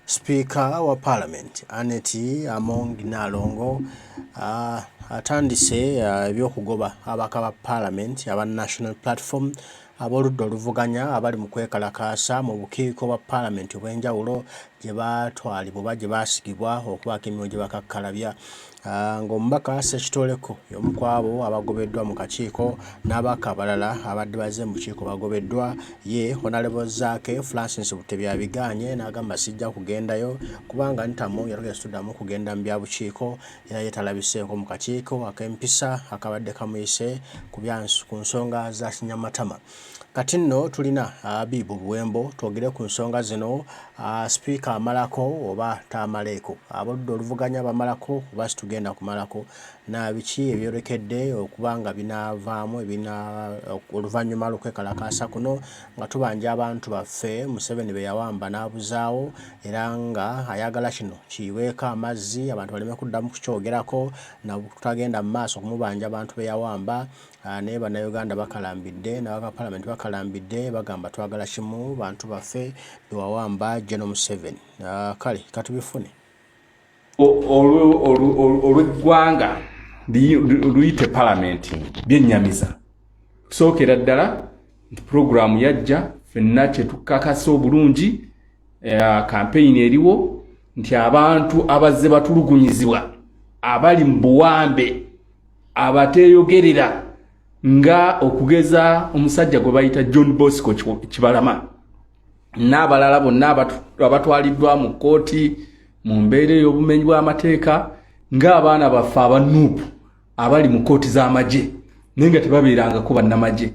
Sipiika wa Palamenti Annet Among Nnaalongo atandise eby'okugoba ababaka ba Palamenti aba National Platform ab'oludda oluvuganya abali mu kwekalakaasa mu bukiiko bwa Palamenti obw'enjawulo gye baatwalibwa oba gye baasigibwa okubaako emirimu gye bakakkalabya. Ng'omubaka Ssekitoleko y'omu ku abo abagobeddwa mu kakiiko n'ababaka abalala abadde bazze mu bukiiko bagobeddwa. Ye Honalebo Zaake Francis Butebi abigaanye n'agamba sijja kugendayo kubanga Ntamu yatugenda tuddamu kugenda mu bya bukiiko era ye talabiseeko mu kakiiko ak'empisa akabadde kamuyise ku bya ku nsonga za kinyamatama. Kati nno tulina Abibu Buwembo twogere ku nsonga zino. Sipiika amalako oba taamaleeko? Ab'oludda oluvuganya bamalako oba situgenda kumalako? Na biki ebyolekedde okuba nga binaavaamu ebina oluvannyuma lw'okwekalakaasa kuno nga tubanja abantu baffe Museveni be yawamba n'abuzaawo era nga ayagala kino kiyiweeko amazzi abantu baleme kuddamu kukyogerako na butagenda mu maaso kumubanja abantu be yawamba. Naye Bannayuganda bakalambidde n'ababaka ba Palamenti bakalambidde bagamba twagala kimu bantu baffe be wawamba General Museveni. Kale katubifune. Olw'eggwanga luyite palamenti byennyamiza kusookera ddala nti puroguramu yajja ffenna kyetukakasa obulungi kampeyini eriwo nti abantu abazze batulugunyizibwa abali mu buwambe abateeyogerera nga okugeza omusajja gwe bayita John Bosco Kibalama n'abalala bonna abatwaliddwa mu kkooti mu mbeera ey'obumenyi bw'amateeka ng'abaana baffe aba Nuupu abali mu kkooti z'amagye naye nga tebabeerangako bannamagye.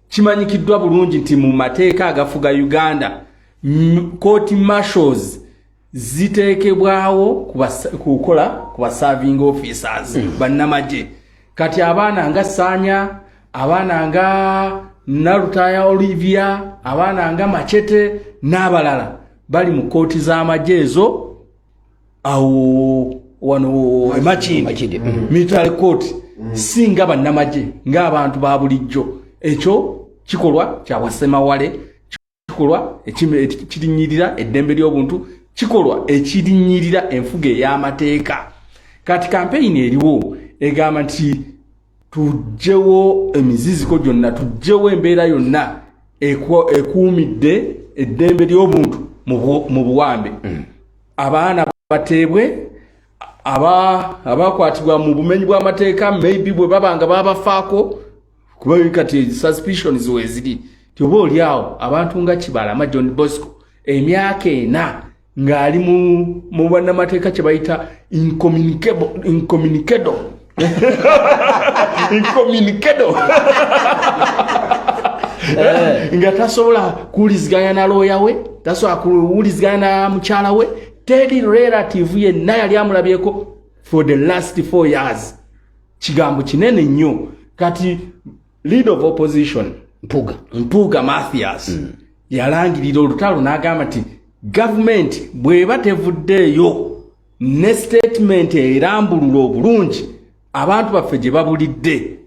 Kimanyikiddwa bulungi nti mu mateeka agafuga Uganda court martials ziteekebwawo kukola ku ba serving officers bannamagye. Kati abaana nga Saanya, abaana nga Nalutaya Olivia, abaana nga Machete n'abalala bali mu kkooti z'amagye ezo awo wano emakindi military court, si nga bannamagye ng'abantu ba bulijjo. Ekyo kikolwa kya bwassemawale, kikolwa ekirinyirira eddembe ly'obuntu, kikolwa ekirinyirira enfuga ey'amateeka. Kati kampeyini eriwo egamba nti tuggyewo emiziziko gyonna, tuggyewo embeera yonna ekuumidde eddembe ly'obuntu mu buwambe. Abaana bateebwe abakwatibwa mu bumenyi bw'amateeka, maybe bwe baba nga babafaako, kuba kati suspicions weeziri ti oba oli awo abantu nga Kibalama John Bosco emyaka 4 ng'ali mu bannamateeka kye bayita incommunicable, incommunicado, incommunicado, nga tasobola kuwuliziganya na looya we, tasobola kuwuliziganya na mukyala we, teri relative yenna yali amulabyeko for the last 4 years. Kigambo kinene nnyo. Kati leader of opposition Mpuuga. Mpuuga Mathias yalangirira olutalo n'agamba nti gavumenti bw'eba tevuddeeyo ne statement erambulula obulungi abantu baffe gye babulidde,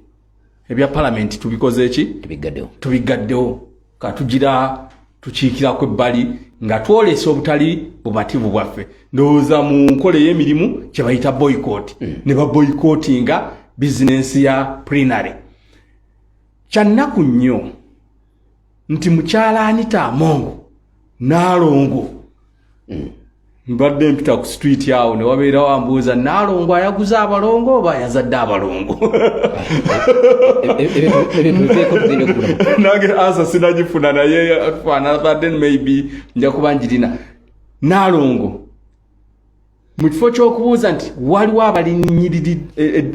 ebya palamenti tubikoze ki? Tubiggaddewo. Tubigaddewo, katugira tukiikirako ebbali nga twolesa obutali bumativu bwaffe. Ndowooza mu nkola ey'emirimu kye bayita boycott, ne baboycottinga bizinensi ya plenary. Kyannaku nnyo nti mukyala Anita Among Naalongo, mbadde mpita ku street awo ne wabeerawo ambuuza, "Naalongo ayaguza abalongo oba yazadde abalongo?" Ebintu biveeko tugende kugulamu. Nange answer sinagifuna, naye another day maybe nja kuba njirina. Naalongo mu kifo ky'okubuuza nti waliwo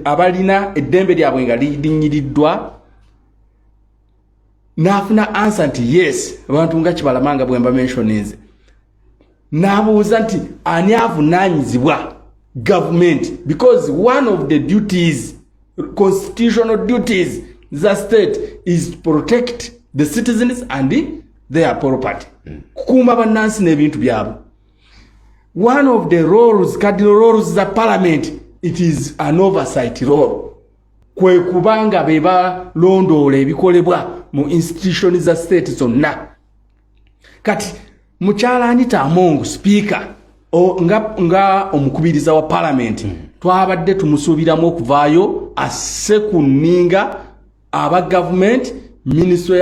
abalina eddembe lyabwe nga lirinnyiriddwa, n'afuna answer nti yes, abantu nga Kibalama nga bwe mba mentioninze. N'abuuza nti ani avunaanyizibwa? Gavumenti, because one of the duties, constitutional duties za state is to protect the citizens and their property, kukuuma bannansi n'ebintu byabwe. One of the roles, cardinal roles za parliament, it is an oversight role, kwe kubanga be balondoola ebikolebwa mu institution za state zonna. Kati Mukyala Anita Among, Speaker, nga omukubiriza wa Parliament, twabadde tumusuubiramu okuvaayo asse ku nninga aba government, ministry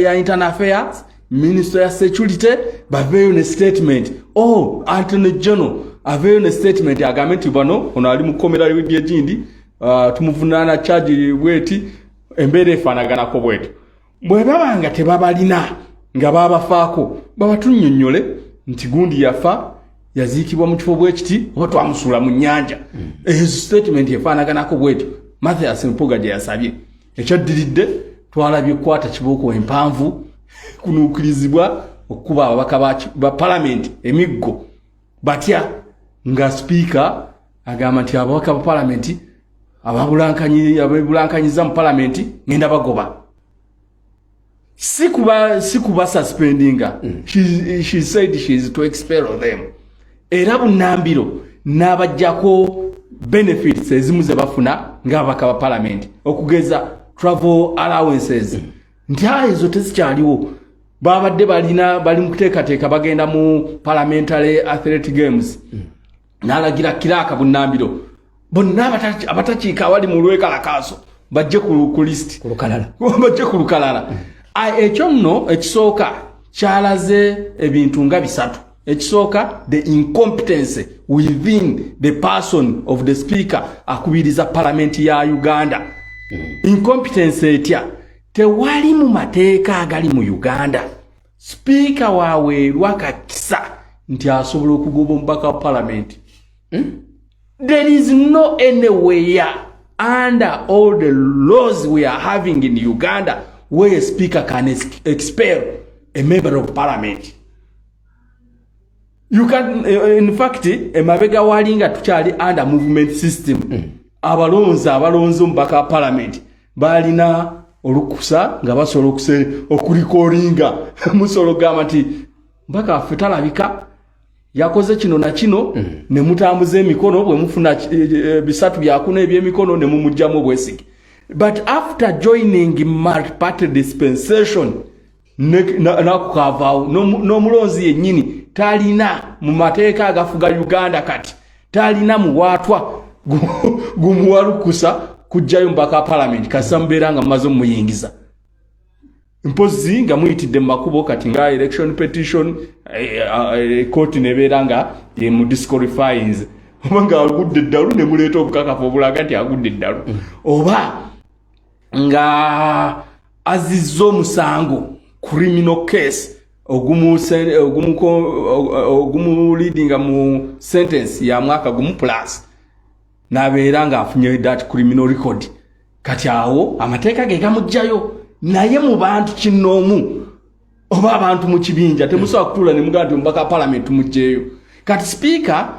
ya Internal Affairs, ministry ya Security, baveeyo ne statement. Oh, Attorney General aveeyo ne statement agambe nti bano, ono ali mu kkomera lyegindi, tumuvunaana charge bweti, embeera efaanaganako bwetyo. Bwe baba nga tebabalina, nga babafaako, baba tunnyonnyole nti gundi yafa, yaziikibwa mu kifo bwe kiti, oba twamusuula mu nnyanja. Eyo statement efaanaganako bwetyo Mathias Mpuuga gye yasabye. Ekyaddiridde, twalabye kwata kibooko empanvu kunuukirizibwa okukuba ababaka ba Palamenti emiggo. Batya nga Sipiika agamba nti ababaka ba Palamenti abebulankanyiza mu Palamenti ngenda bagoba, si kuba suspendinga. She said she is to expel them, era bunambiro n'abajjako benefits ezimu ze bafuna ng'ababaka ba Palamenti, okugeza travel allowances, nti a ezo tezikyaliwo. Babadde balina, bali mu kuteekateeka bagenda mu Parliamentary Athletic Games, n'alagira kiraka bunambiro bonna abatakiika abali mu lwekalakaaso bajje ku list. Ku lukalala. Bajje ku lukalala. Ekyo nno ekisooka kyalaze ebintu nga bisatu. Ekisooka, the incompetence within the person of the Speaker akubiriza Palamenti ya Uganda. Incompetence etya? Tewali mu mateeka agali mu Uganda Sipiika waweerwa kakisa nti asobola okugoba omubaka wa Palamenti. There is no anywhere under all the laws we are having in Uganda where a Speaker can expel a member of Parliament. You can, in fact, emabega wali nga tukyali under movement system, abalonzi abalonzi omubaka wa Parliament balina olukusa nga basobola okurecallinga. Musobola okugamba nti mbaka waffe talabika, yakoze kino na kino, ne mutambuza emikono. Bwe mufuna 3 byakuna ebyemikono, ne mumugjamu obwesige. But after joining multi-party dispensation, nako kavaawo. N'omulonzi yennyini talina, mu mateeka agafuga Uganda kati, talina muwaatwa gumuwa lukusa kugjayo mubaka wa Palamenti, kasita mubeera nga mumaze omuyingiza, mpozi nga muyitidde mu makubo kati nga election petition, kooti nebeera nga mu disqualifyings, oba nga agudde eddalu ne muleeta obukakafu obulaga nti agudde eddalu, oba nga azizza omusango, criminal case, ogumuleadinga mu sentence ya mwaka gumu plus, n'abeera ng'afunye that criminal record. Kati awo amateeka ge gamugjayo. Naye mu bantu kinnoomu oba abantu mu kibinja temusobola kutuula ne mugamba nti omubaka wa Palamenti tumuggyeyo. Kati Sipiika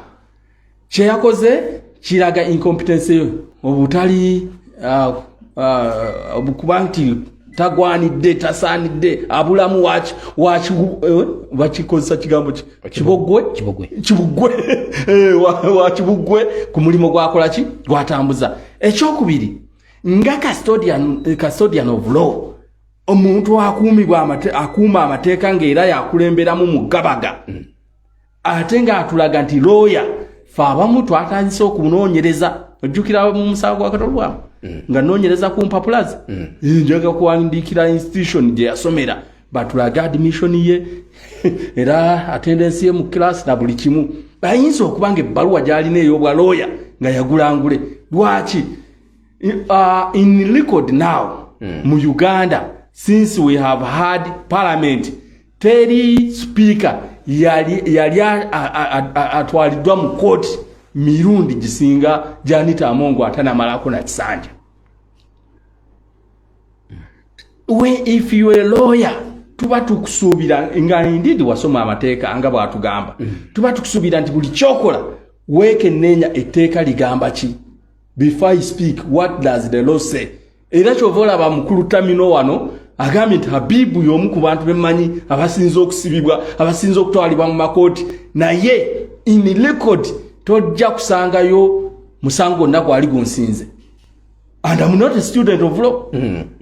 kyeyakoze kiraga incompetence yo, obutali kuba nti tagwanidde, tasaanidde, abulamu waki bakikozesa kigambo kibogwe. Kibogwe. Kibugwe. Wa kibugwe ku mulimu gwakola ki gwatambuza. Ekyokubiri, nga custodian of law, omuntu akuumibwa akuuma amateeka, ng'era yakulemberamu mu gabaga, ate ng'atulaga nti looya, fe abamu twatandise okunoonyereza. Ojjukira mu musango gwa Katolwamu nga noonyereza ku mpapula ze, njaga kuwandiikira institution gye yasomera batulage admission ye era attendance ye mu class na buli kimu. Ayinza okuba nga ebbaluwa gy'alina ey'obwa looya nga yagulangule. Lwaki? In record now, mu Uganda, since we have had Parliament, teri Speaker yali atwaliddwa mu kooti mirundi gisinga Anita Among atanamalako na kisanja. If you are a lawyer, tuba tukusuubira nga indeed wasoma amateeka nga bwatugamba, tuba tukusuubira nti buli kyokola weekenneenya etteeka ligamba ki. Before I speak, what does the law say? Era kyova olaba mukulu Tamino wano agambye nti Habibu y'omu ku bantu bemmanyi abasinze okusibibwa, abasinze okutwalibwa mu makooti, naye in record tojja kusangayo musango gwonna gwali gunsinze. And I'm not a student of law.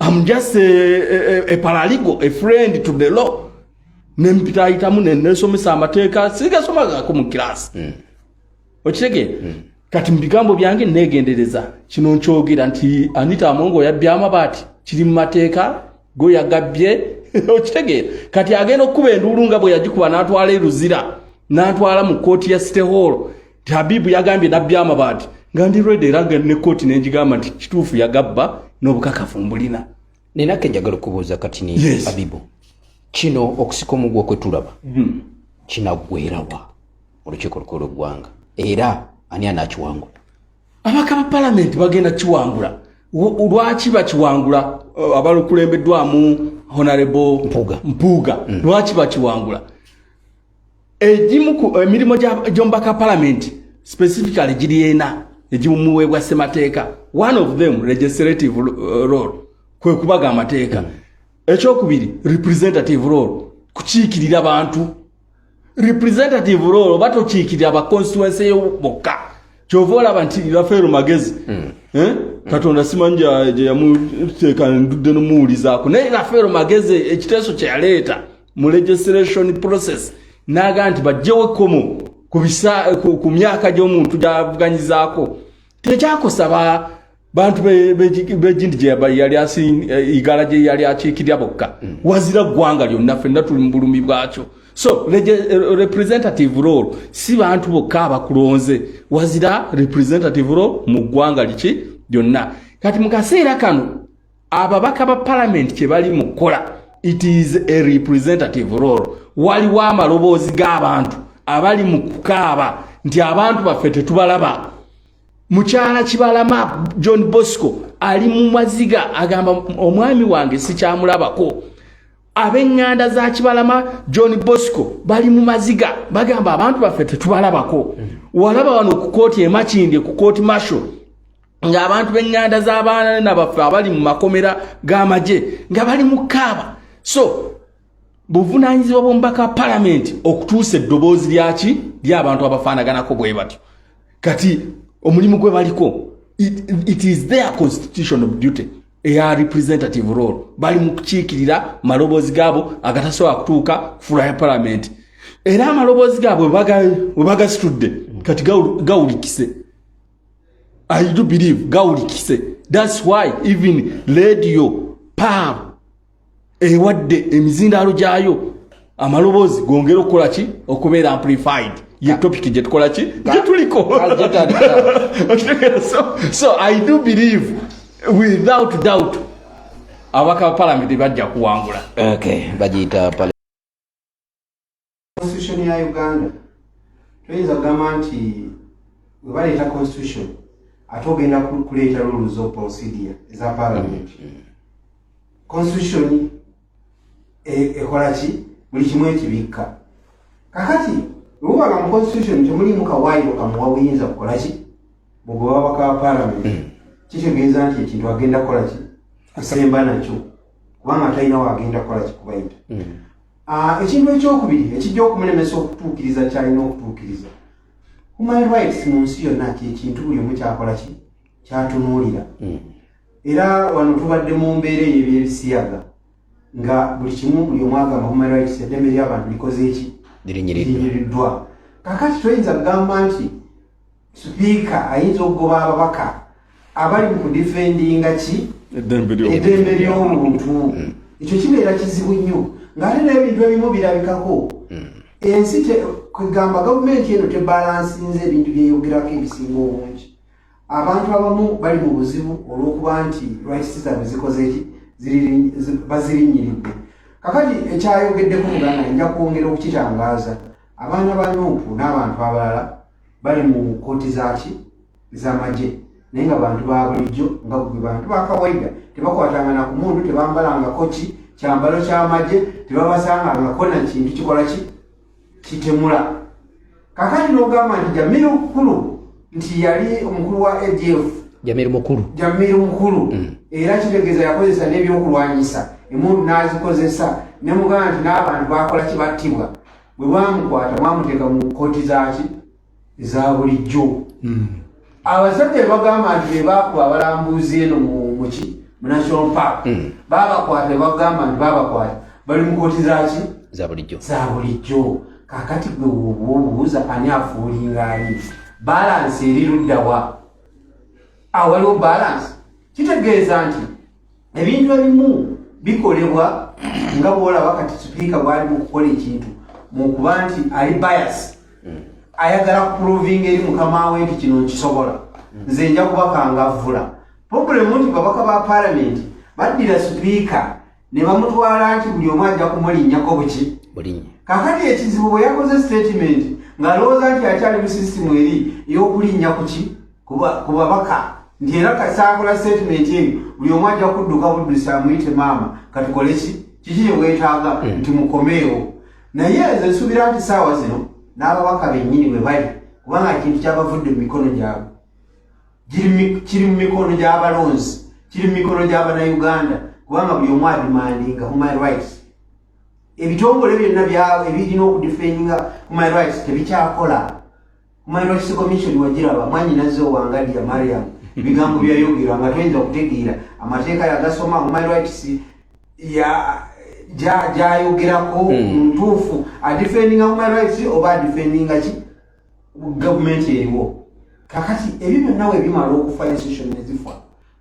I'm just a paralegal, a friend to the law. Nempitaayitamu nenesomesa amateeka, sigasomagako mu kirasi. Okitegeera? Kati mu bigambo byange negendereza kino, nkyogera nti Anita Amongo yabbye amabaati, kiri mu mateeka go, yagabbye. Okitegeera? Kati agenda okukuba enduulu nga bwe yagikuba, n'atwala eruzira, n'atwala mu kooti ya City Hall nti Habibu yagambye nabbye amabaati, nga ndi ready, era ne kooti nengigamba nti kituufu yagabba, n'obukakafu mbulina. Ninake njagala okubuuza kati ni Yes. Abibu, kino okusika omugwa kwe tulaba kinaggwerawa mu lukiiko olukulu lw'eggwanga, era ani anaakiwangula? Ababaka ba palamenti bagenda kiwangula. Lwaki bakiwangula? Abalukulembeddwamu Honorable Mpuuga. Mpuuga. Lwaki bakiwangula? Egimu ku emirimu gy'omubaka palamenti specifically giri ena egimuweebwa ssemateeka. One of them, legislative role, kwe kubaga amateeka. Ekyokubiri, representative role, kukiikirira bantu. Representative role oba tokiikirira ba constituency yo bokka. Kyova olaba nti Rafael Magezi, eh? Katonda simanyi gye yamuteeka, ndudde nomuwulizaako, naye Rafael Magezi ekiteeso kye yaleeta mu legislation process n'agaa nti bajjewo ekkomo ku myaka gy'omuntu gy'avuganyizaako, tekyakosa ba bantu begindi gye yali igala gye yali akiikirira bokka, wazira ggwanga lyonna, ffenna tuli mu bulumi bwakyo. So representative role si bantu bokka abakulonze, wazira representative role mu ggwanga liki lyonna. Kati mu kaseera kano ababaka ba palamenti kye bali mu kukola, it is a representative role. Waliwo amaloboozi g'abantu abali mu kukaaba nti abantu baffe tetubalaba. Mukyala Kibalama John Bosco ali mu maziga, agamba omwami wange sikyamulabako. Ab'eŋŋanda za Kibalama John Bosco bali mu maziga, bagamba abantu baffe tetubalabako. Walaba wano ku kooti emakindye, ku kooti martial, ng'abantu b'eŋŋanda z'abaana baffe abali mu makomera g'amagye nga bali mu kaaba. So buvunaanyizibwa bw'omubaka wa palamenti okutuusa eddoboozi lyaki ly'abantu abafaanaganako bwe batyo. Kati omulimu gwe baliko, it is their constitutional duty eya representative role. Bali mu kukiikirira maloboozi gaabo agatasobola kutuuka kufula ya palamenti, era amaloboozi gaabwe bwe bagasitudde kati gawulikise. I do believe gawulikise. That's why even Radio Pearl ewadde emizindaalo gyayo amaloboozi gongere okukola ki? Okubeera amplified. Ye topic gye tukola ki, gye tuliko. So I do believe without doubt ababaka ba palamenti bajja kuwangula. Okay, bagiyita Constitution ya Uganda, toyinza kugamba nti bwe baleeta constitution ate ogenda kuleeta rules of procedure eza parliament. Constitution ekola ki? Buli kimu ekibikka. Kakati bwebubanga mu constitution temulimu kawaayiro kamuwa buyinza kukola ki, bugoba baka parliament, kitegeeza nti ekintu agenda kukola ki? Kusemba nakyo, kubanga talina wagenda kukola ki? Kubayita. Ekintu ekyokubiri ekijja okumulemesa okutuukiriza kyalina okutuukiriza, human rights mu nsi yonna kyekintu buli omu kyakola ki? Kyatunuulira. Era wano tubadde mu mbeera eyo ebyebisiyaga, nga buli kimu buli omu agamba human rights, eddembe ly'abantu likoze eki? Lirinyiriddwa. Linyiriddwa. Kakati toyinza kugamba nti sipiika ayinza okugoba ababaka abali mu kudifendinga ki? Eddembe ly'omuntu. Eddembe ly'omuntu. Ekyo kibeera kizibu nnyo, ng'ate n'ebintu ebimu birabikako ensi kwegamba gavumenti eno tebalansinze ebintu byeyogerako ebisinga obungi. Abantu abamu bali mu buzibu olw'okuba nti rights zaabwe zikoze ki? Bazirinnyiridde. Kakati ekyayogeddeko muganda, nja kwongera okukitangaaza. Abaana ba NUP n'abantu abalala bali mu kooti zaki? Z'amagye, naye nga bantu ba bulijjo, nga gwe, bantu ba kawaida, tebakwatanga na ku mundu, tebambalangako ki kyambalo ky'amagye, tebabasangangako na kintu kikola ki? Kitemula. Kakati n'ogamba nti Jamiru Mukulu, nti yali omukulu wa ADF. Jamiru Mukulu. Jamiru Mukulu. Era kitegeeza yakozesa n'ebyokulwanyisa, emundu n'azikozesa, ne mugamba nti n'abantu bakola kibattibwa. Bwe bamukwata mwamuteeka mu kooti zaki? Eza bulijjo. Abasajja be bagamba nti be baakuba abalambuuzi eno muki, mu national park, babakwata, be bagamba nti babakwata, bali mu kooti zaki? Za bulijjo. Za bulijjo. Kakati gwe wobuuza, ani afoolinga ani? Balance eri luddawa? Awaliwo balance kitegeeza nti ebintu ebimu bikolebwa nga bwolaba kati sipiika bwali mu kukola ekintu mukuba nti ali bias, ayagala kuprovinga eri mukama we nti kino nkisobola, nze nja kubakangavvula. Problem nti babaka ba palamenti baddira sipiika ne bamutwala nti buli omu ajja kumulinnyako buki. Bulinnya. Kakati ekizibu, bwe yakoze statement ng'alowooza nti akyali mu sisitimu eri ey'okulinnya kuki ku babaka, nti era kasaakola statement eyo, buli omu ajja kudduka buddusi amuyite, "Maama, katukole ki? Kiki kye weetaaga?" Nti mukomeewo. Naye nze nsuubira nti saawa zino n'ababaka bennyini bwe bali, kubanga ekintu kyabavudde mu mikono gyabwe, kiri mu mikono gy'abalonzi, kiri mu mikono gy'Abannayuganda, kubanga buli omu ademandinga human rights. Ebitongole byonna ebirina okudefendinga human rights tebikyakola. Human Rights Commission wagiraba, mwanyinaze Owangadya Mariam ebigambo byayogera nga toyinza kutegeera amateeka yagasoma. Human rights gyayogerako ntuufu? Adefendinga human rights oba adefendinga ki gavumenti eriwo kakati? Ebyo byonna we bimala okufa, institution nezifa,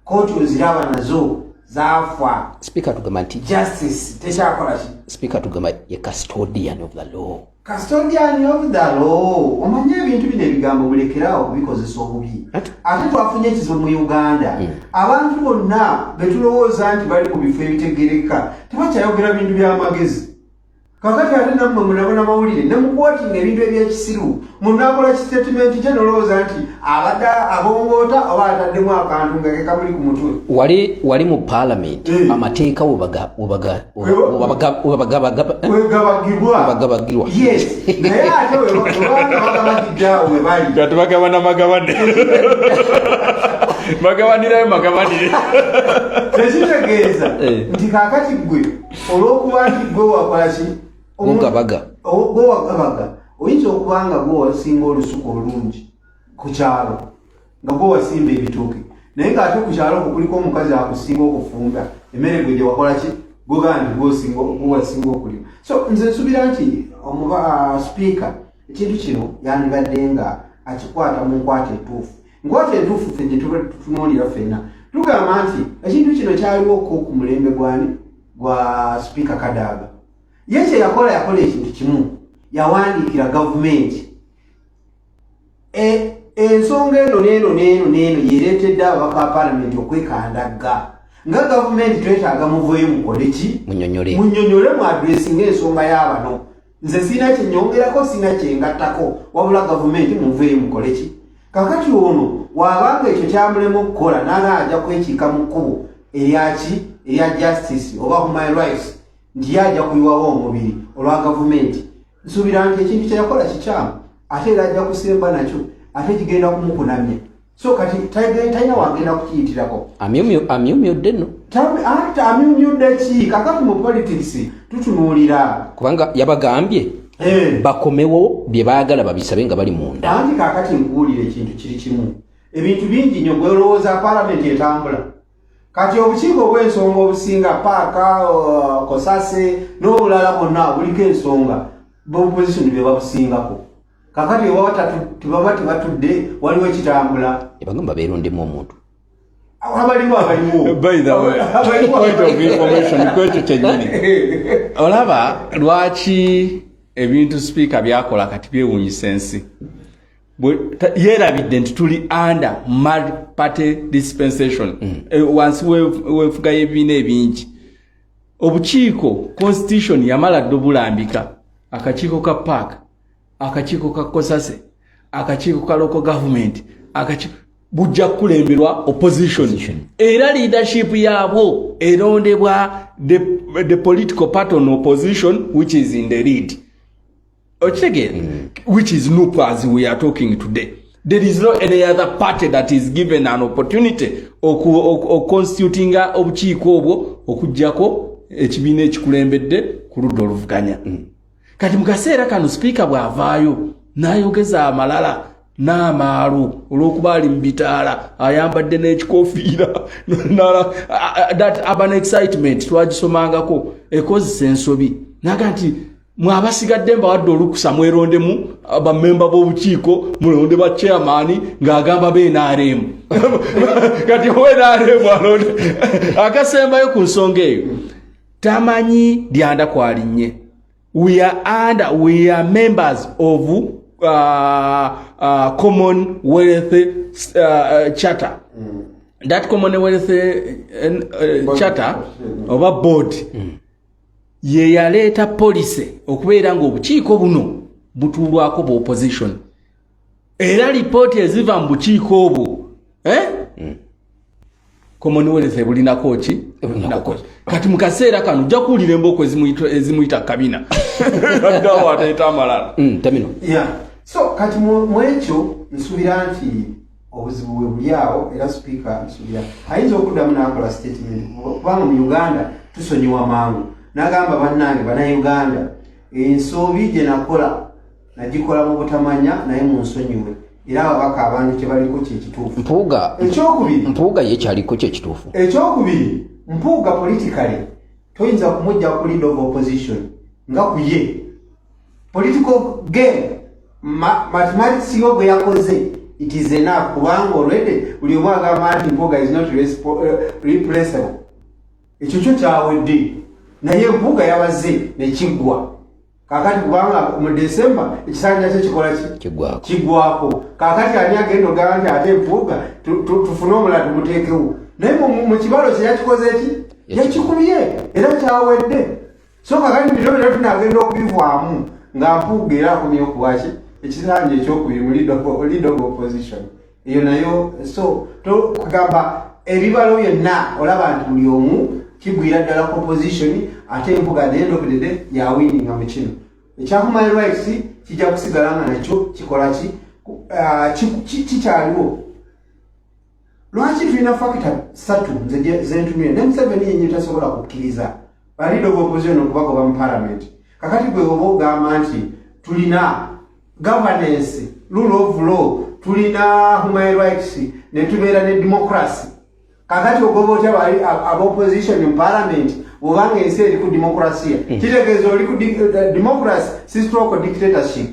kooti oziraba nazo zaafa. Sipiika tugamba nti justice tekyakola ki. Sipiika tugamba ye custodian of the law. Custodian of the law. Omanye ebintu bino, ebigambo mulekerawo okubikozesa obubi. Ate twafunye ekizibu mu Uganda, abantu bonna betulowooza nti bali ku bifo ebitegereka tebakyayogera bintu by'amagezi. Kakati ate nammwe munabona mawulire nemuquotinga ebintu ebyekisiru. Munakola kisitatimenti kye nolowooza nti abadde abongoota oba ataddemu akantu nga kekamuli ku mutwe. Wali mu parliament, amateeka wegabagibwa. Webagabagirwa. Yes, naye ate webanga bagabagidde awo we bali. Kati bagabana magabane, bagabanirayo magabanire. Tekitegeeza nti kaakati gwe olw'okuba nti gwe wakola ki? Gugabaga. Gwe wagabaga, oyinza okuba nga gwe wasinga olusuku olungi ku kyalo, nga gwe wasimba ebitooke, naye ng'ate ku kyalo okwo kuliko omukazi akusinga okufumba emmere gwe gye wakola ki, gwegaa nti gwe wasinga okulima. So nze nsubira nti omuba sipiika ekintu kino yandibadde nga akikwata mu nkwata entuufu. Nkwata entuufu ffe gye tuba tutunuulira ffenna tugamba nti ekintu kino kyaliwoko ku mulembe gwani? Gwa Sipiika Kadaga. Ye kye yakola, yakola ekintu kimu, yawandiikira gavumenti ensonga eno neeno neeno neeno yereetedde ababaka ba palamenti okwekandagga nga gavumenti, twetaaga muveeyo mukole ki? Munyonyole. Munyonyole, mu addressinga ensonga y'abano. Nze sirina kyenyongerako, sirina kyengattako, wabula gavumenti muveeyo mukole ki. Kakati ono waabanga ekyo kyamulema okukola, naga ajja kwekiika mu kkubo eryaki, erya justice oba human rights, nti ye ajja kuyiwawo omubiri olwa gavumenti. Nsuubira nti ekintu kyeyakola kikyamu, ate era ajja kusemba nakyo, ate kigenda kumukunamya. So kati talina wagenda kukiyitirako. Amyumyudde nno. Ate amyumyudde ki? Kakati mu politics tutunuulira kubanga yabagambye bakomewo bye baagala babisabe nga bali munda. Anti kakati nkuwulira, ekintu kiri kimu, ebintu bingi nnyo. Gwelowooza palamenti etambula kati, obukiiko obw'ensonga obusinga, paaka, COSASE n'obulala bwonna buliko ensonga, b'opposition be babusingako. Kakati webaba tebaba tebatudde, waliwo ekitambula? Ebagamba beerondemu omuntu. Abaliwo, abaliwo. By the way, Abaliwo. point of information kwekyo kyennyini, olaba lwaki ebintu sipiika byakola kati byewuunyisa ensi. Yeerabidde nti tuli under multi-party dispensation, wansi w'enfuga y'ebibiina ebingi. Obukiiko, constitution yamala dde obulambika: akakiiko ka PAC, akakiiko ka COSASE, akakiiko ka local government, akakiiko bujja kukulemberwa opposition. Opposition. Era leadership yaabwo erondebwa the political party on opposition which is in the lead. Okitegeera? Which is NUP as we are talking today. There is no any other party that is given an opportunity okuconstitutinga obukiiko obwo okugjako ekibiina ekikulembedde ku ludda oluvuganya. Kati mu kaseera kano sipiika bw'avaayo n'ayogeza amalala n'amaalo olw'okuba ali mu bitaala, ayambadde n'ekikofiira, that urban excitement twagisomangako, ekozesa ensobi naga nti Mwabasigadde mbawadde olukusa, mwerondemu bamemba b'obukiiko, mulonde ba chairman, ng'agamba b'NRM. Kati ownrm alonde akasembayo ku nsonga eyo, tamanyi lyanda kwalinnye. We are members of Commonwealth Charter. That Commonwealth Charter oba board ye yaleeta policy okubeera ng'obukiiko buno butuulwako bu opposition, era lipooti eziva mu bukiiko obwo, eh? Commonwealth ebulinako ki? Ebulinako. Kati mu kaseera kano ojja kuwulira embooko ezimuyita kabina addawo ateeta amalala. Tamino. Yeah. So kati mu ekyo nsuubira nti obuzibu bwe buli awo, era sipiika nsuubira ayinza okuddamu n'akola statement, kubanga mu Uganda tusonyiwa mangu, n'agamba, "Bannange Bannayuganda, ensobi gye nakola nagikola mu butamanya, naye munsonyiwe, era ababaka abantu kye baliko kyekituufu." Mpuuga. Ekyokubiri, Mpuuga ye kyaliko kyekituufu. Ekyokubiri, Mpuuga politically toyinza kumujja ku leader of opposition nga ku ye political game. Mathematics yo gwe yakoze, it is enough, kubanga already buli omu agamba nti Mpuuga is not replaceable. Ekyo kyo kyawedde, naye Mpuuga yabaze nekiggwa kakati, kubanga mu December ekisanja kye kikola ki? Kiggwako. Kiggwako. Kakati ani agenda ogamba nti ate Mpuuga tufune omulala tumuteekewo? Naye mu kibalo kye yakikoze ki, yakikubye era kyawedde. So kakati bino byonna tunagenda okubivaamu nga Mpuuga era akomye okuwaki ekisanja ekyokubiri mu leader of opposition eyo nayo. So kugamba ebibalo byonna olaba nti buli omu kigwira ddala ku opposition, ate Mpuuga at the end of the day yawininga mu kino ekya human rights. Kijja kusigala nga nakyo kikola ki? Kikyaliwo. Lwaki tulina factor satu nze zentumire? Ne Museveni yennyini tasobola kukkiriza ba leader of opposition okubagoba mu parliament. Kakati gwe oba ogamba nti tulina governance, rule of law, tulina human rights, ne tubeera ne democracy, kakati ogoba otya aba opposition mu parliament bwobanga ensi eri ku demokrasiya? Kitegeeza oli ku democracy si stroke dictatorship.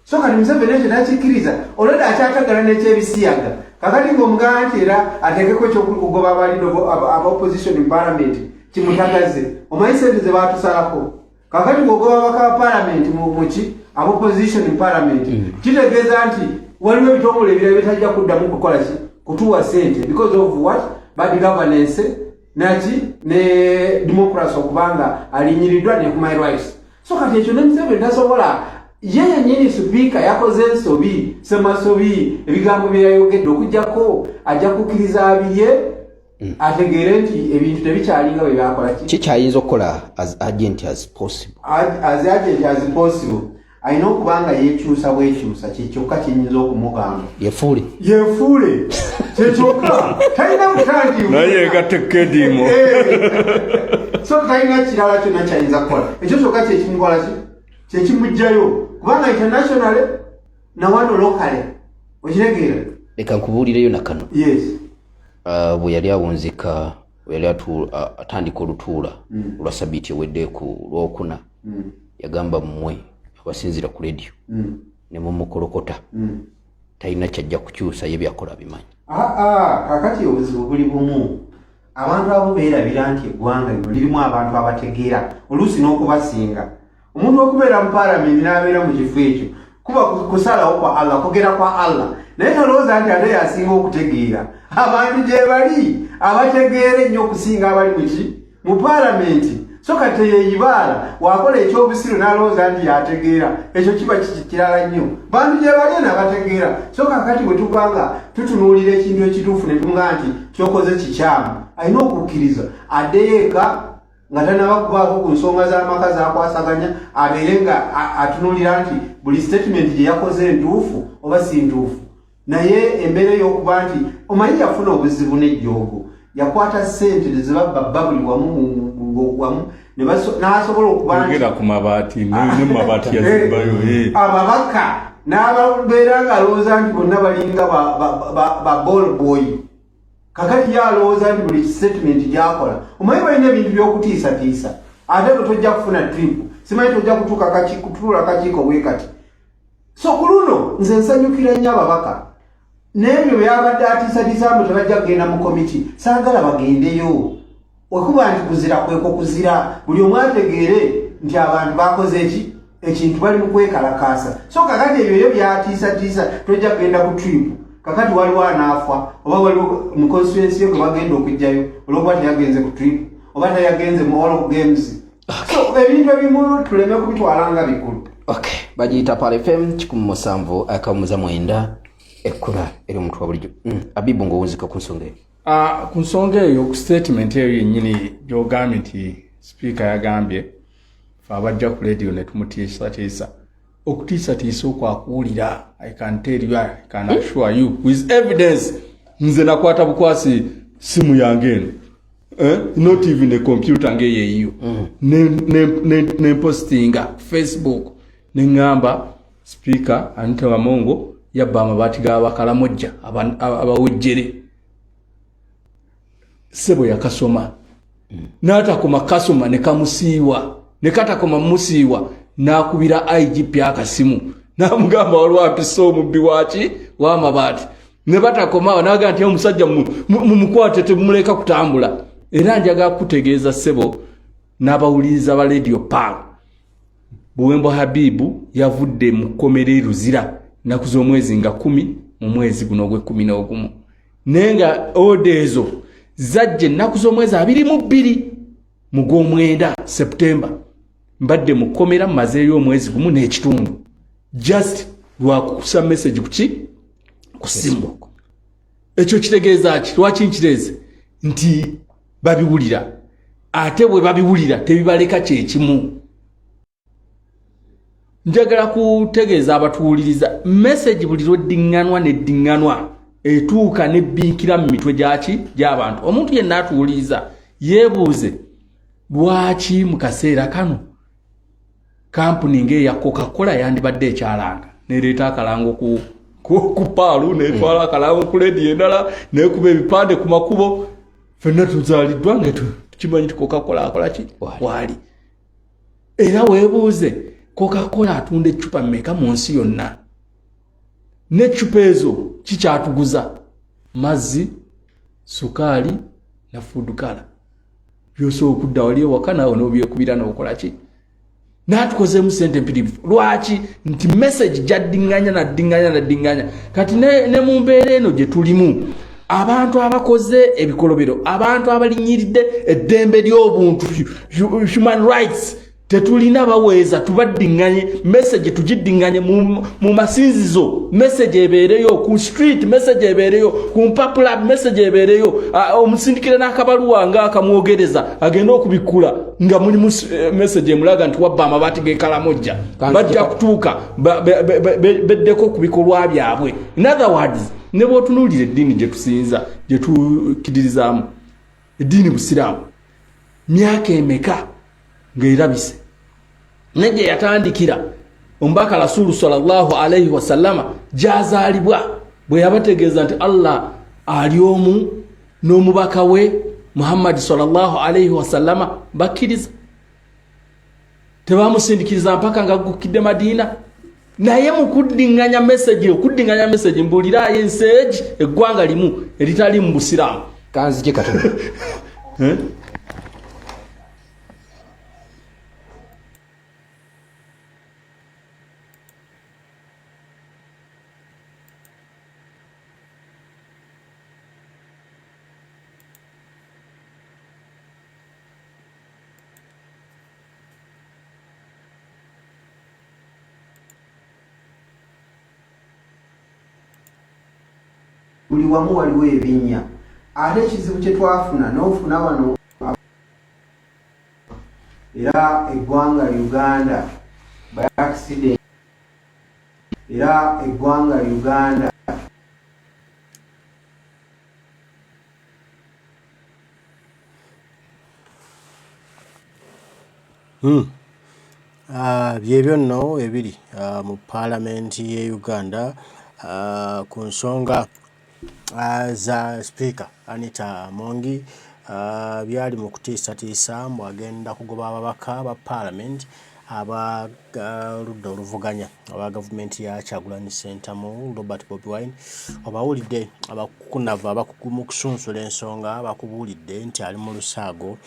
So kati Museveni ekyo takikkiriza, olwedde akyatagala n'ekyebisiyaga. Kakati ng'omugamba nti era ateekeko ekyokugoba aba opposition mu parliament, kimutagaze. Omanyi sente ze baatusalako? Kakati ng'ogoba abaka ba parliament muki, aba opposition mu parliament, kitegeeza nti waliwo ebitongole ebirala bitajja kuddamu kukola ki, kutuwa sente, because of what? Bad governance naki ne democracy okubanga alinyiriddwa ne human rights. So kati ekyo ne Museveni tasobola ye yennyini. Sipiika yakoze ensobi, semasobi, ebigambo bye yayogedde, okugjako ajja kukkiriza abirye, ategeere nti ebintu tebikyalinga bwe byakola ki. Kikyayinza okukola as urgent as possible? As urgent as possible, alina okuba nga yeekyusa bwekyusa, kyekyokka kyenyinza okumugamba. Yefuule. Yefuule, kyekyokka, talina butangi. Naye yegatte kediimo. So talina kirala kyonna kyayinza kukola, ekyo kyokka kyekimukola ki, kyekimugjayo, kubanga internationally nawano locally, okitegeera? Leka nkubuulireyo nakano. Yes. Bwe yali awunzika, bwe yali atandika olutuula olwa sabiiti ewedde ku Lwokuna, yagamba, "Mmwe abasinzira ku rediyo ne mumukolokota, talina kyajja kukyusa, ye byakola abimanyi." Aa, kakati obuzibu buli bumu, abantu abo beerabira nti eggwanga lino lirimu abantu abategeera oluusi n'okubasinga. Omuntu okubeera mu paalamenti n'abeera mu kifo ekyo kuba kusalawo kwa Allah, kugera kwa Allah, naye talowooza nti ate yasinga okutegeera. Abantu gye bali abategeera ennyo okusinga abali muki mu paalamenti. So kati teyeyibaala wakola ekyobusiru n'alowooza nti yategeera, ekyo kiba kirala nnyo. Bantu gye bali eno abategeera. So kakati bwe tuba nga tutunuulira ekintu ekituufu ne tumugamba nti kyokoze kikyamu, alina okukkiriza addeyo eka nga tanaba kubaako ku nsonga z'amaka zakwasaganya, abeere nga atunuulira nti buli statement gye yakoze ntuufu oba si ntuufu. Naye embeera ey'okuba nti omanyi yafuna obuzibu n'ejjoogo, yakwata ssente tezibabba buli wamu wamu n'asobola okuba nti Ogera ku mabaati ne mu mabaati yazimbayo, eh. Ababaka n'ababeera nga alowooza nti bonna balinga ba ball boy. Kakati ye alowooza nti buli statement gyakola, omanyi balina ebintu by'okutiisatiisa, ate bwe tojja kufuna trip. Simanyi tojja kutuuka kutuula kakiiko bwe kati. So ku luno nze nsanyukira nnyo ababaka n'ebyo byabadde atiisatiisa mbu tebajja kugenda mu komiti, saagala bagendeyo. Wekuba nti kuzira kweko kuzira, buli omu ategeere nti abantu bakoze eki ekintu, bali mu kwekalakaasa. So kakati ebyo yo byatiisatiisa tojja kugenda ku trip, kakati waliwo anaafa oba waliwo mu constituency yo gwe bagenda okugjayo olwokuba teyagenze ku trip oba teyagenze mu all games. So ebintu ebimu tuleme kubitwala nga bikulu. Okay, bagiyita Pal FM 107.9, ekkula eri omuntu wa bulijjo. Abibu, ng'owunzika ku nsonga eyo. Ah, ku nsonga eyo, ku statement eyo yennyini gy'ogambye nti sipiika yagambye fe abajja ku lediyo ne tumutiisatiisa, okutiisatiisa okwo akuwulira. I can tell you, I can assure you with evidence, nze nakwata bukwasi simu yange eno, eh? Not even a computer ng'eyo eyiyo, nempostinga Facebook neŋŋamba Sipiika Anita Among yabba amabaati g'Abakalamojja abawejjere. Sebo yakasoma n'atakoma kasoma ne kamusiiwa, ne katakoma mumusiiwa, n'akubira IGP akasimu n'amugamba waliwo apisa omubbi waki w'amabaati. Ne batakoma awo, n'agamba nti omusajja mumukwate, temumuleka kutambula. Era njagala kutegeeza ssebo n'abawuliriza ba Radio Pearl, Buwembo Habibu yavudde mu kkomera e Luzira nnaku z'omwezi nga 10 mu mwezi guno ogw'e-11, naye nga order ezo zajja ennaku z'omwezi 22 mu gw'omwenda, September. Mbadde mu kkomera mmazeeyo omwezi gumu n'ekitundu just lwakukusa message kuki ku simu. Ekyo kitegeeza ki? Lwaki nkireeze? Nti babiwulira, ate bwe babiwulira tebibaleka kyekimu. Njagala kutegeeza abatuwuliriza, message buli lweddiŋŋanwa neddiŋŋanwa etuuka nebbinkira mu mitwe gyaki gy'abantu. Omuntu yenna atuwuliriza yeebuuze lwaki mu kaseera kano kampuni ng'eya Coca-Cola yandibadde ekyalanga, nereeta akalango ku Pearl, netwala akalango ku lediyo endala, nekuba ebipande ku makubo. Fenna tuzaaliddwa nga tukimanyi ti Coca-Cola akola ki, waali. Era weebuuze Coca-Cola atunda eccupa mmeka mu nsi yonna, n'eccupa ezo kikyatuguza mazzi, sukaali na food colour byosobola okudda wali ewaka naawe n'obyekubira n'okola ki, n'atukozeemu sente mpitirivu. Lwaki? Nti message gyaddiŋŋanya naddiŋŋanya naddiŋŋanya. Kati ne mu mbeera eno gye tulimu, abantu abakoze ebikolobero, abantu abalinyiridde eddembe ly'obuntu, human rights, tetulina baweeza tubaddiŋŋanye. Message tugiddiŋŋanye mu masinzizo, message ebeereyo ku street, message ebeereyo ku mpapula, message ebeereyo, omusindikire n'akabaluwa nga akamwogereza agende okubikkula nga mulimu message emulaga nti wabba amabaati g'ekalamojja. Bajja kutuuka beddeko ku bikolwa byabwe. In other words, ne bw'otunuulira eddiini gye tusinza, gye tukkiririzaamu, eddiini Busiraamu, myaka emeka ng'erabise ne gye yatandikira omubaka Rasulu sallallahu alaihi wasallama gyazaalibwa, bwe yabategeeza nti Allah ali omu n'omubaka we Muhammadi sallallahu alaihi wasallama, bakkiriza. Tebamusindikiriza mpaka nga gukidde Madiina. Naye mu kuddiŋŋanya message, okuddiŋŋanya message, mbuulirayo ensi egi, eggwanga limu eritali mu Busiraamu. Kanzije katono. Eh? Buli wamu waliwo ebinnya, ate ekizibu kye twafuna n'ofuna wano era eggwanga Uganda by accident, era eggwanga Uganda. Byebyo nno ebiri mu paalamenti ye Uganda ku nsonga za Sipiika Anita Among. Byali mu kutiisatiisa mbu agenda kugoba ababaka ba paalamenti. Aba ludda oluvuganya aba gavumenti ya Kyagulanyi Ssentamu Robert Bobi Wine obawulidde, abakukunavu abakugu mu kusunsula ensonga bakubuulidde nti ali mu lusaago,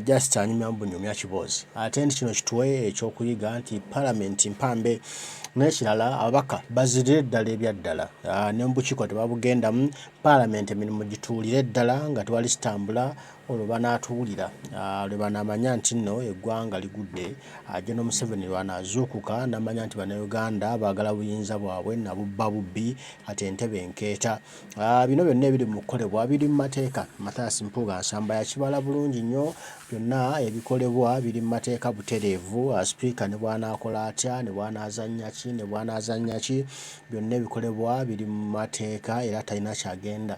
just anyumya bunyumya kiboozi, ate nti kino kituwe ekyokuyiga nti palamenti mpambe. N'ekirala, ababaka bazirire ddala ebyaddala, ne mu bukiiko tebabugendamu. Palamenti emirimu gituulire ddala nga tewali kitambula, olwo banaatuwulira lwe banaamanya nti nno eggwanga ligudde. General Museveni lw'anaazuukuka n'amanya nti Bannayuganda baagala buyinza bwabwe nabubba bubbi, kati entebe enkeeta. Bino byonna ebiri mu kukolebwa biri mu mateeka. Mathias Mpuuga Nsamba yakibala bulungi nnyo, byonna ebikolebwa biri mu mateeka butereevu. Sipiika ne bw'anaakola atya, ne bw'anaazannya ki, ne bw'anaazannya ki, byonna ebikolebwa biri mu mateeka era talina ky'agenda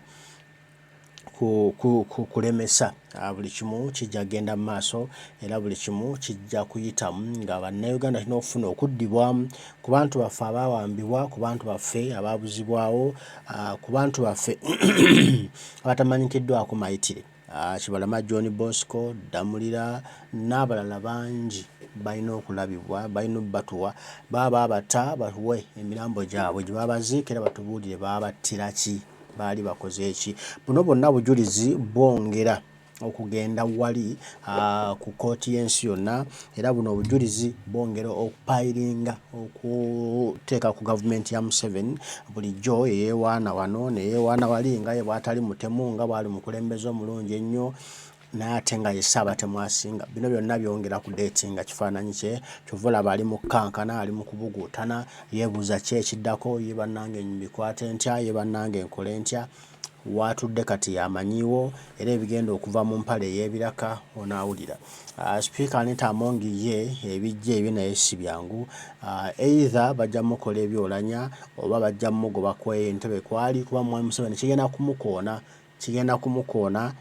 kulemesa. Buli kimu kijja kugenda mu maaso era buli kimu kijja kuyitamu nga Bannayuganda tulina okufuna okuddibwamu ku bantu baffe abaawambibwa, ku bantu baffe abaabuzibwawo, ku bantu baffe abatamanyikiddwako mayitire. Kibalama John Bosco, Ddamulira n'abalala bangi balina okulabibwa, balina obbatuwa. Baba baabata batuwe emirambo gyabwe gye babaziika era batubuulire baabattira ki, baali bakoze ki. Buno bwonna bujulizi bwongera okugenda wali ku kkooti y'ensi yonna, era buno obujulizi bwongera okupayiringa okuteeka ku gavumenti ya Museveni bulijjo eyeewaana wano ne yeewaana wali nga ye bw'atali mutemu, nga bw'ali mukulembeze omulungi ennyo, naye ate nga ye ssaabatemu asinga. Bino byonna byongera kudeetinga kifaananyi kye. Ky'ova olaba ali mu kukankana, ali mu kubuguutana, yeebuuza ki ekiddako, ye bannange mbikwate ntya, ye bannange nkole ntya. W'atudde kati y'amanyiiwo era ebigenda okuva mu mpale ey'ebiraka onaawulira. Sipiika Anita Among ye ebijja ebye naye si byangu. Either bajja mukola ebyolanya oba bajja mugoba ku eyo entebe kw'ali, kuba Mwami Museveni kigenda kumukoona, kigenda kumukoona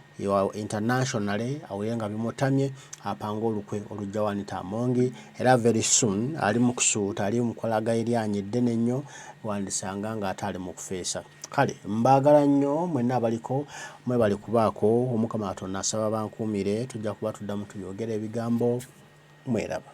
internationally awulire nga bimutamye, apange olukwe oluggyawo Anita Among. Era very soon ali mu kusuuta, ali mu kulaga eryanyi eddene ennyo, wandisanga ng'ate ali mu kufeesa. Kale mbaagala nnyo mwenna abaliko, mwebale kubaako. Omukama Katonda asaba bankuumire, tujja kuba tuddamu tubyogere ebigambo. Mweraba.